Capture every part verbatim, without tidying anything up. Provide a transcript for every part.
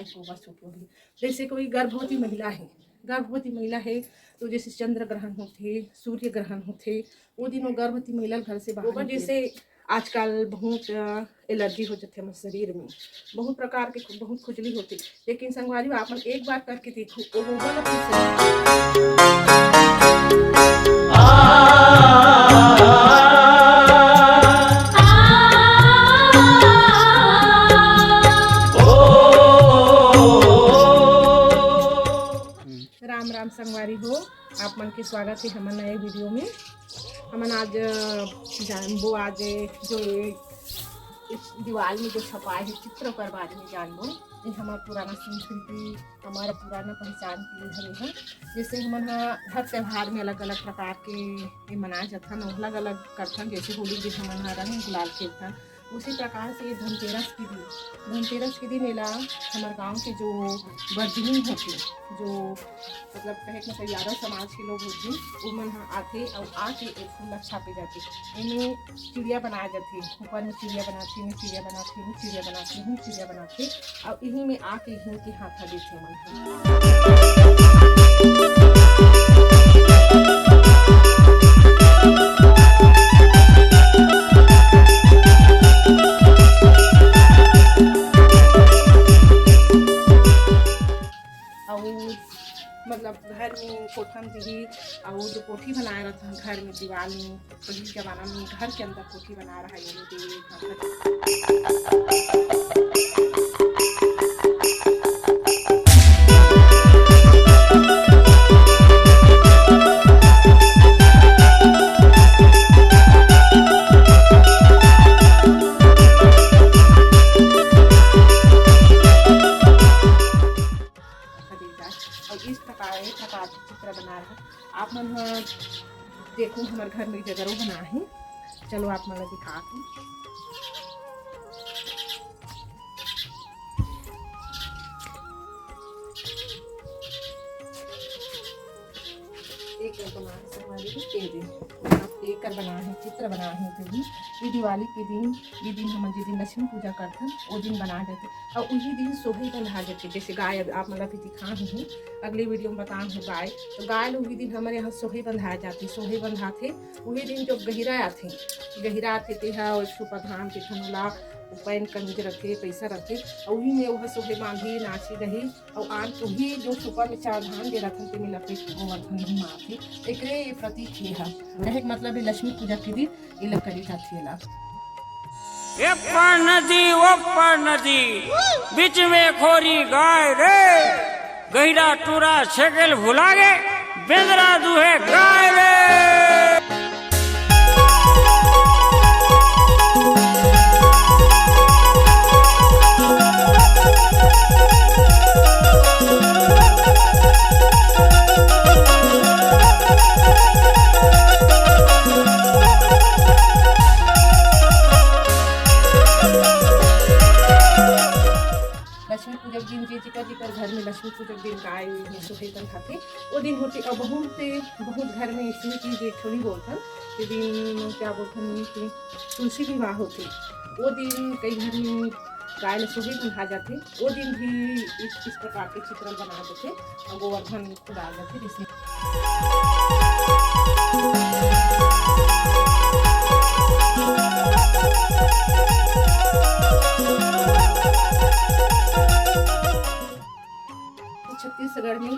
गोबर सूट होही। जैसे कोई गर्भवती महिला है, गर्भवती महिला है तो जैसे चंद्र ग्रहण होथे, सूर्य ग्रहण होथे, वो दिन वो गर्भवती महिला घर से बाहर गोबर निकले। जैसे आजकल बहुत एलर्जी हो जाथे हमर शरीर में, बहुत प्रकार के बहुत खुजली होथे, लेकिन संगवारी हो, आप मन एक बार करके देखो, वो गोबर अपन शरीर राम राम संगवारी हो, आप मन के स्वागत है हमर नए वीडियो में। हमन आज, अ, जानबो आज जो ये इस दीवाल में जो छपाए है चित्र, ओकर बारे में जानबो। ये हमर पुराना संस्कृति, हमर पुराना पहचान के हरे है। जैसे हमन ह हर त्योहार में अलग-अलग प्रकार के ये मनाए जाथन, अलग-अलग करथन। जैसे होली के दिन हमन ह रंग गुलाल खेलथन, उसी प्रकार से ये धनतेरस के दिन, धनतेरस के दिन एला हमर गांव के जो वर्जनी होथे, जो मतलब कहे के मतलब यादव समाज के लोग होथे, उमन ह आथे अउ आके ए फूल ला छापे जाथे। एमे चिड़िया बनाए जाथे, ऊपर में चिड़िया बनाथे, एमे चिड़िया बनाथे, एमे चिड़िया बनाथे, एमे चिड़िया बनाथे, अउ इही में आके इही के हाथा देथे मन ह। अउ मतलब घर में कोठा में दिही, अउ जो कोठी बनाए रहथन घर में दीवाल में, पहली जमाना में घर के अंदर कोठी बनाए रहा, ये दे और इस प्रकार, एक प्रकार के चित्र बना रहा। आप मन ह देखो, हमर घर में जगरो बना है। चलो, आप मन ला दिखात हूँ। एक बना है, संगवारी जी, ये दिन। आप एकर बना है, चित्र बना है, जो भी ये दिवाली के दिन, ये दिन हमन जे दिन लक्ष्मी पूजा करथन, वो दिन बना जाथे। अउ उही दिन सोहई बंधा जाथे, जैसे गाय, अब आप मन ला भी दिखा ही हूँ, अगले वीडियो में बता हूँ गाय, तो गाय ल उही दिन हमर यहाँ सोहई बंधाए जाथे। सोहई बंधाथे, उही दिन जो गहिरा आथे, गहिरा आथे, तेहा एक सुपा धान के ठन ला पैन कमीज रथे, पैसा रथे, अउ उही में ओह सोहई बांधी, नाची गही, अउ आन उही जो सुपा में चार धान दे रथन, तेमे लपेट के गोवर्धन नहीं मारथे। एकरे ये प्रतीक हे ह। कहे के मतलब हे लक्ष्मी पूजा के दिन एला करे जाथे एला। ए पार नदी, ओ पार नदी, बीच में खोरी गाय रे, गहिरा टूरा छेकेल भुला गे, बेंदरा दूहे गाय रे। लक्ष्मी पूजा के दिन जे जेकर जेकर घर में लक्ष्मी पूजा के दिन गाय सोहई बंधाथे, वो दिन होथे। और बहुत से, बहुत घर में इसमें चीज एक ठो नहीं बोलथन, ये दिन क्या बोलथन कि तुलसी विवाह होथे, वो दिन कई घर में गाय ल सोहई बंधा जाथे, वो दिन भी इस, इस प्रकार के चित्र बना देथे और गोवर्धन डाल देथे, जैसे छत्तीसगढ़ में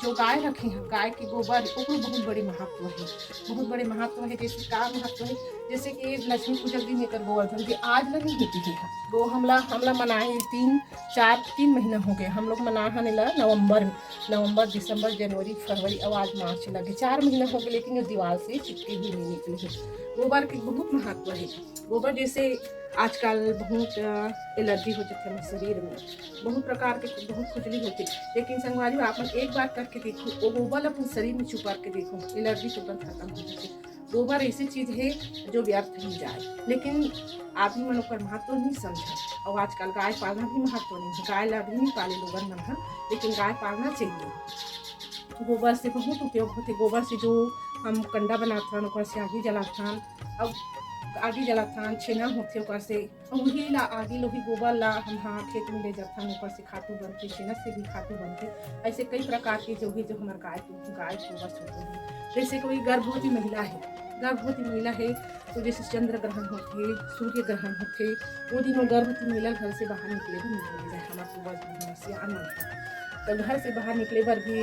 जो गाय रखे हैं, गाय के गोबर, ओकरो बहुत बड़े महत्व है, बहुत बड़े महत्व है। जैसे का महत्व है, जैसे कि लक्ष्मी पूजा के दिन एकर गोवर्धन के आज ल नहीं होती है, वो हमला, हमला मनाए तीन, चार, तीन महीना हो गए। हम लोग मना हन एला नवंबर में, नवंबर, दिसंबर, जनवरी, फरवरी, अब आज मार्च लगे, चार महीना हो गए, लेकिन ये दीवार से चिपके हुए नहीं निकले हैं। गोबर के बहुत महत्व है। गोबर जैसे आजकल बहुत, अ, एलर्जी हो जाथे हमर शरीर में, बहुत प्रकार के बहुत खुजली होथे, लेकिन संगवारी हो, आप मन एक बार करके देखो, वो गोबर ला अपन शरीर में चुपर के देखो, एलर्जी तुरंत खत्म हो जाथे। गोबर ऐसी चीज है जो व्यर्थ नहीं जाए, लेकिन आदमी मन ओकर महत्व नहीं समझे। और आजकल गाय पालना भी महत्व नहीं है, गाय ला भी नहीं पाले लोगन मन ह, लेकिन गाय पालना चाहिए। गोबर से बहुत उपयोग होथे। गोबर से जो हम कंडा बनाथन, ओकर स्याही जलाथन, और आगी जलाथन, छेना होथे ओकर से, अउ उही ला आगी लोही गोबर ला हम हा खेत में ले जाथन, ओकर से खातू बनथे, छेना से भी खातू बनथे। ऐसे कई प्रकार के जो भी जो हमर गाय को गाय गोबर होते हैं। जैसे कोई गर्भवती महिला है, गर्भवती महिला है तो जैसे चंद्र ग्रहण होथे, सूर्य ग्रहण होथे, वो दिन वो गर्भवती महिला घर से बाहर निकले भी नहीं दे जाए, हमारे पूर्वज मन से आनंद। तो घर से बाहर निकले बर भी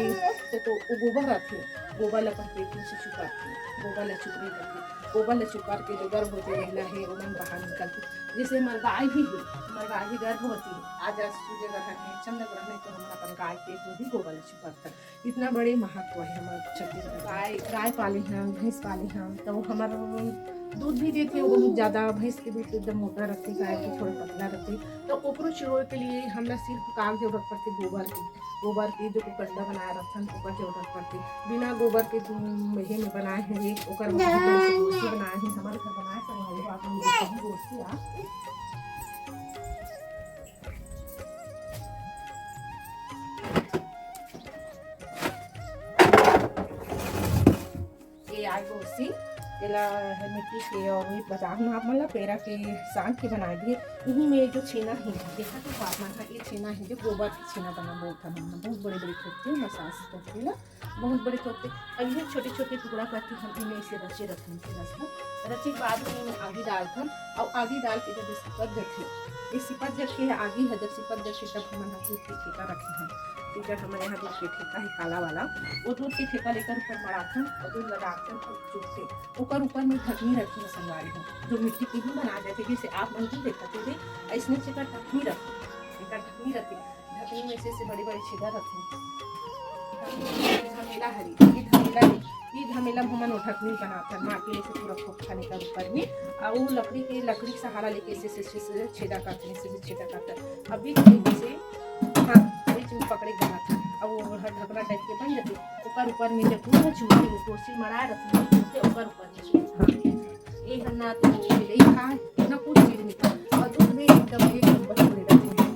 तो, तो वो गोबर आथे, गोबर ला अपन पेट में से चुकारथे, गोबर ला चुपरे करथे, गोबर ला चुपार के जो गर्भवती महिला है ओमन बाहर निकलथे। जैसे हमार गाय भी है, हमार गाय भी गर्भवती है, आज आज सूर्य ग्रहण है, चंद्र ग्रहण है, तो हमन अपन गाय के भी गोबर ला चुपारथन। इतना बड़े महत्व है हमारे छत्तीसगढ़। गाय गाय पाले हम, भैंस पाले हम, तो हमार दूध भी देथे वो बहुत ज्यादा। भैंस के दूध तो एकदम मोटा रहते, गाय के थोड़ा पतला रहते। तो ओकरो चुरोए के लिए हमला सिर्फ का जरूरत पड़थे? गोबर के, गोबर के जो कुकंडा बनाए रखथन ओकर जरूरत पड़थे। बिना गोबर के तुम मेहे में बनाए हुए ओकर बहुत बड़ी सी कुर्सी बनाए हैं, हमारे घर बनाए सब है, आप हम देखते हैं कुर्सी आप। ये आय गोसी, एला मिट्टी के और भी बाजार में आप मन ला पेरा के सांग के बनाए भी। इही में जो छेना है, देखा तो आप मन हा, ये छेना है जो गोबर के छेना बना बोलथन, बहुत बड़े बड़े ठोकते हैं, मसाज करके ला बहुत बड़े ठोकते। अब ये छोटे छोटे टुकड़ा करके हम इन्हें इसे रचे रखेंगे, रचना रचे के बाद में इन्हें आगी डालथन, और आगी डाल के जब ये सिपक जथे, ये सिपक जथे आगी है, जब सिपक जथे तब हमन हा दूध के ठेका रखे हैं। तो जब हमन यहाँ दूध के ठेका है काला वाला, वो दूध के ठेका लेकर ऊपर मड़ाथन और दूध लगाथन और चुपते ओकर ऊपर में ढकनी रखे हैं संगवारी हो, जो मिट्टी के ही बना जाते, जैसे आप मन भी देखते थे, ऐसने से एकर ढकनी रखे, एकर ढकनी रखे, ढकनी में से, से बड़े बड़े छेदा रखे। ये धमेला हरी, ये धमेला है, ये धमेला में हमन वो ढकनी बनाथन, माटी में से पूरा खोखा निकल ऊपर में, और वो लकड़ी के, लकड़ी के सहारा लेके से, से, से, से छेदा करते हैं, से, से छेदा करते हैं। अब बीच में से, हाँ, बीच में पकड़े के बनाथन, अब वो हर ढकना टाइप के बन जाते, ओकर ऊपर में जब पूरा चूल्हे में कुर्सी मड़ा रखते हैं, ओकर ऊपर में, हाँ, ये हन्ना तो मिले ही खाए, ना कुछ चीज नहीं खाए, और दूध भी एकदम एक नंबर पूरे रखते हैं।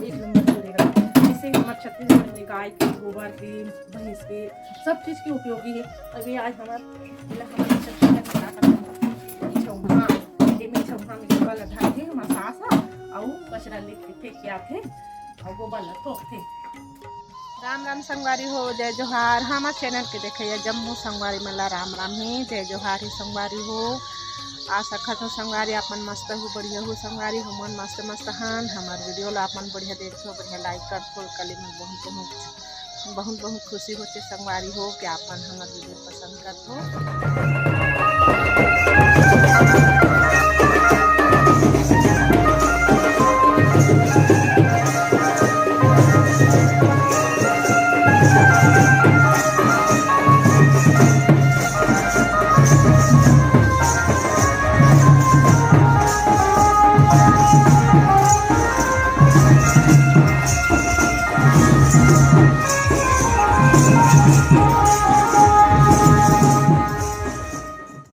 एक नंबर पूरे रखते हैं। जैसे हमारे छत्तीसगढ़ में गाय के गोबर के, भैंस के, सब चीज के उपयोगी है। अभी आज हमारे, हमारे छत्तीसगढ़ में क्या करते हैं? छौहा, एमे छौहा में गोबर ला डालथे हमार सास ह, अउ कचरा लेके फेंक के आथे, अउ गोबर ला थोकथे। राम राम संगवारी हो, जय जोहार। हमर चैनल के देखइया जम्मो संगवारी मन ला राम राम ही, जय जोहार ही संगवारी हो। आशा करथों संगवारी आप मन मस्त हो, बढ़िया हो संगवारी, हमन मस्त मस्त हन। हमर वीडियो ला आप मन बढ़िया देखथो, बढ़िया लाइक करथो, कली में बहुत बहुत बहुत बहुत खुशी होथे संगवारी हो कि आप मन हमर वीडियो पसंद करथो।